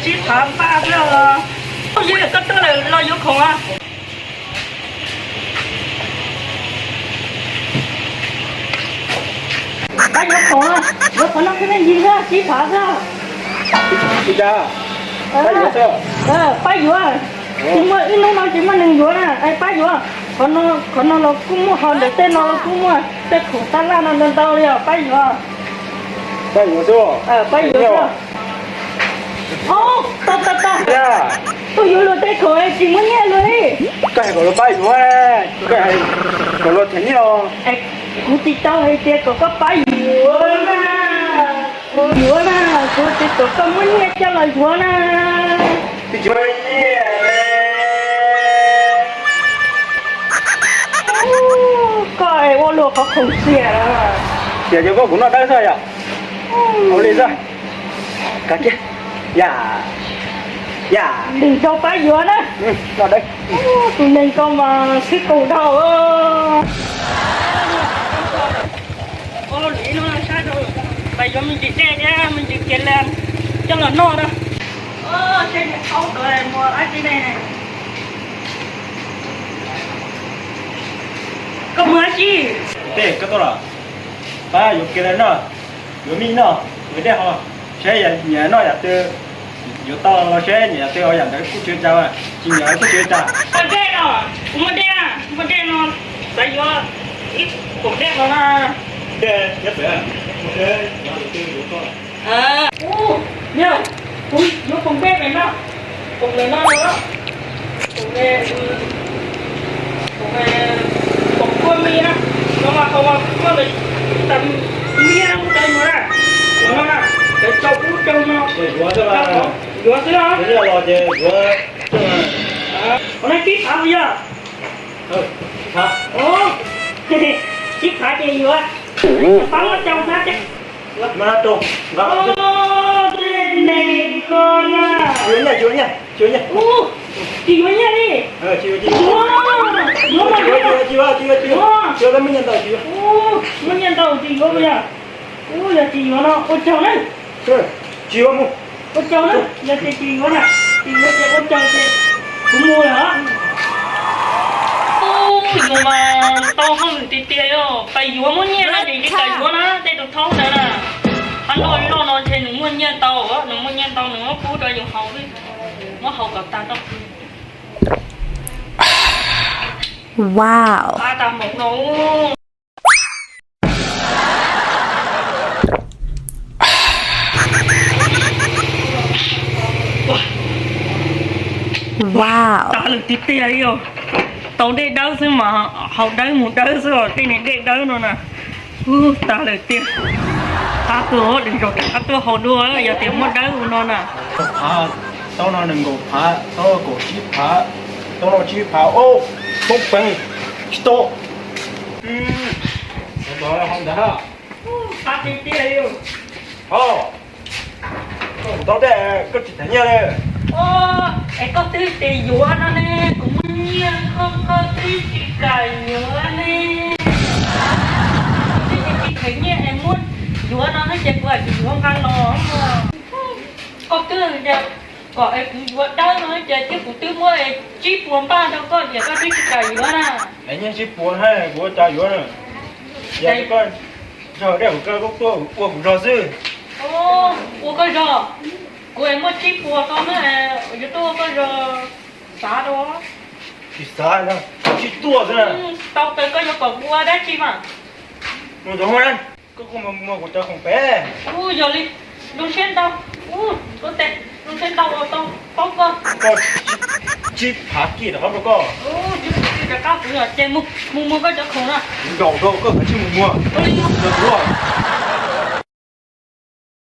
Sib phav npaj xwb os. Koj yuav, koj tuaj lawm los yuav khoom os. Pab yuav khoom, yuav khoom no xwb, nej ncig xwb, sib phav xwb. Pab yuav, pab yuav. Tsis muaj, ib hnub no tsis muaj neeg yuav na, pab yuav. Qhov no los kuj muaj, ho ntawm tej no los kuj muaj, tej khoom tab laj no ntau ntau li os, pab yuav. Pab yuav xwb. Pab yuav xwb. Tau tau tau, koj yuav luag tej khoom tsis muaj nyiaj luag li. Koj hais kom luag pab yuav, koj hais kom luag them nyiaj os. Kuv tsis tau hais tias kom koj pab yuav na. Yuav na, kuv tias kom koj muab nyiaj coj los yuav na. Twb tsis muaj nyiaj. Koj ua luag qhov khoom xiam. Xiam ces koj kuv noj dawb xwb yom. Ua li xwb. Kav kiag. Ya, ya. Nws rau pab yuav na. Noj dawb. Tus neeg ko mas khib koos dhau. Pab yuav me ntsis dej thiab me ntsis kiav las coj los noj na. Seb niam thaub tod mus dab tsi ne. Koj mus dab tsi? Tej koj tuaj los? Pab yuav kiav las noj, yuav mij noj, yuav dej ho. Saib nyiam noj yam twg, yuav tau los saib nyiam yam twg, yam ntawd kuj tsis ua cas, tsis nyiam kuj tsis ua cas. Muaj dej no, kuv muaj dej, muaj dej no, xav yuav ib poom dej no na. Dej nyob pem, kuv saib yam twg yuav tau. Yog, kuv yuav poom dej pem no, poom ntawm no, poom, poom kua mis na, no mas haus mas koj lawv tas miab lub cov yuav na, no na, lawv tso kub rau no. Yuav xwb, yuav xwb los? Yuav los ces yuav. Ua no tsib phav yog? Tsib phav ces yuav. Pab muab cau hnab ces. Tsis yuav nyiaj, tsis yuav nyiaj, tsis yuav nyiaj. Tsis yuav nyiaj li. Tsis yuav, tsis yuav, tsis yuav, tsis yuav, tsis yuav, tsis yuav, tsis yuav, muab nyiaj ntau tsis yuav. Muab nyiaj ntau tsis yuav yog. Ub, yog tsis yuav no ua tsaug na. Tsis yuav mus. Ua tsaug na, yog tias tsis yuav na, tsis yuav ces ua tsaug ces kuv mus lawm os. Ub, yus mas tau hauj lwm tiag tiag li os, pab yuav muab nyiaj na ces tsis kam yuav na, tej tus thaub ntawd na. Qhov loj loj no ces nws muaj nyiaj ntau, nws muaj nyiaj ntau nws muab pub rau yus haus, muab haus kom tag rau. Wow. Pab tag npaum no. Wow. Tag lawm tiag tiag li os. Tau dej dawb xwb mas haus dawb mus dawb xwb os, tej niag dej dawb no na. Ub, tag lawm tiag. Qab tuaj, lwm zaus rov qab tuaj haus dua yog tias muaj dawb ua no na. Phav, tau no nees nkaum phav, tau no kaum tsib phav, tau no tsib phav, ub, poob peev, tsis tau. Ntawd, ntawd, ntawd. Tau dej koj tsis them nyiaj li. Es koj twb tias yuav no ne, kuv muaj nyiaj koj, koj twb tsis kam yuav ne. Twb tias tsis them nyiaj es muab yuav no ne ces kuv tsis yuav nqa los. Koj twb tias kom es kuv yuav dawb no ces thiab kuv twb muab tsib puas npaj rau koj tias koj twb tsis kam yuav na. Es nyiaj tsib puas na, kuv ua cas yuav na. Yog koj zog dej hauv koj tuaj ua kuv zog xwb. Ua koj zog, kuv es muaj tsib puas rau na, yuav tuaj ua koj zog, xav rau. Tsis xav, tsis tuaj xwb na. Tau tas koj yuav kom kuv ua dab tsi mas. Mus ntawd, koj kuj mus muag kuv cov khoom pem. Ub, yog li, zoo siab ntau. Ub, ua tes, zoo siab ntau uas tau paub koj. Koj tsib phav kiag rov qab rau koj. Ub, rov qab kuv yog ces mus, mus muag koj cov khoom na. Nkaum rau koj kav tsij mus muag. Ua li mus. Rau kuv.